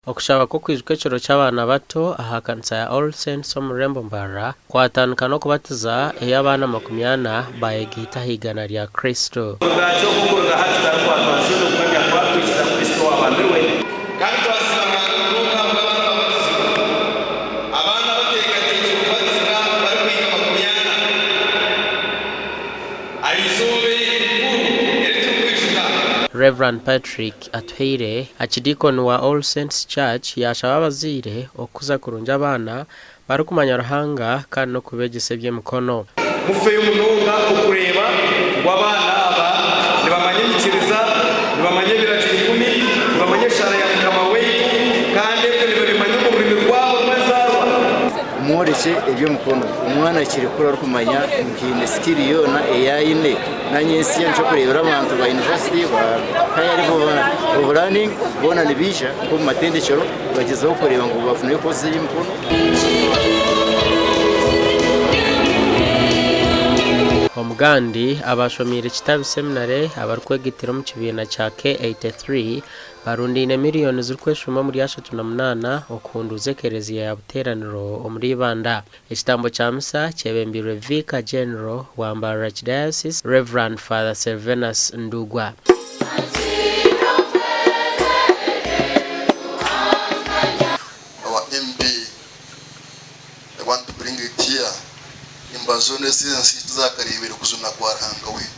Okushaba kw'okwijuka ekiro ky'abaana bato aha kanisa ya All Saints omu rurembo Mbarara kwatandika n'okubatiza ei abaana 40 baayegaita aha igana rya Kristo. Omugaati ogu okuruga hati tarikwatwa nshoni okuhamya ku arikwikiriza Kristo owaabambirwe. Kandi twasiima Ruhanga munonga ahabw'abaana ababatizibwe. Abaana abateekateekire kubatizibwa barikuhika 40 aha izooba eri rikuru eri turikwijuka. Rev. Patrick Atuhaire, Akidiikoni wa All Saints Church yaashaba abazaire okukuza kurungi abaana barikumanya Ruhanga kandi n'okubeegyesa eby'emikono. Mufeyo munonga okureeba ngu abaana aba nibamanya enyikiriza, nibamanya ebiragiro ikumi, nibamanya eshaara ya Mukama waitu, kandi ebyo nibabimanya omu rurimi rwabo rw'enzaarwa. Mworekye eby'emikono. Omwana akiri kukura arikumanya ngu haine sikiri yoona ei aine. Nanye ensi nikyo kureebera abantu ba yunivasite ba higher level of learning boona nibaija nk'omu matendekyero bagyezaho kureeba ngu bafunayo course z'eby'emikono. Omugandi, Abaashomiire Kitabi Seminary abarikwegaitira omu kibiina kya K83 Barundaine miriyoni zirikweshuma omuri 38 okuhunduuza ekereziya ya Buteraniro omuri Ibanda. Ekitambo kya misa kyebembeirwe Vicar General wa Mbarara Archdiocese, Rev. Father Servenus Ndugwa. Our MP, I want to bring it here, embaju ez'ensi tizakareebire kujuna kwa Ruhanga waitu.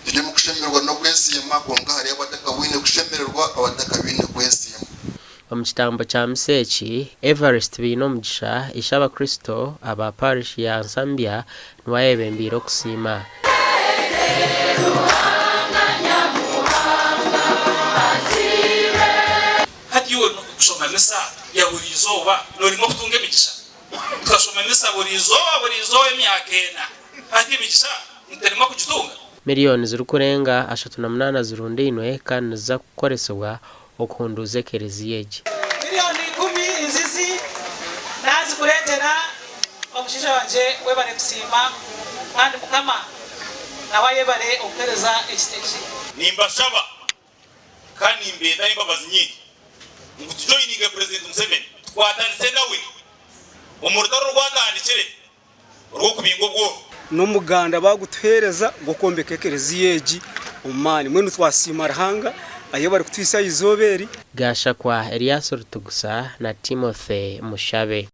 Turi omu kushemererwa n'okwesiima, kwonka hariyo abatakabwine kushemererwa, abatakabaine kwesiima. Omu kitambo kya misa eki, Evarist Bainomugisha, Ishe Abakristo aba Parish ya Nsambya niwe ayebembeire okusiima. Hati iwe kushoma misa ya buri izooba norimwa kutunga emigisha? Tukashoma misa buri izooba buri izooba emyaka ena, hati emigisha niturimwa kugitunga? Miriyoni zirikurenga 38 zirundainwe kandi niziza kukoresibwa okuhunduuza ekereziya egi. Miriyoni ikumi nzizi nazikureetera omushaija wangye webare kusiima kandi mukama nawe ayebare okuhereza ekiti eki. Nimbashaba kandi nimbeeta n'embabazi nyingi ngu tujoyininge Purezidenti Museveni tukwatanise nawe omu rutaro orwatandikire orw'okubinga obworo. N'omuganda baagutuheereza gw'okwombeka ekereziya egi omu maani. Mbwenu twasiima Ruhanga ayebare kutuhitsya aha izooba eri. Gashakwa Elias Rutugusa na Timothy Mushabe.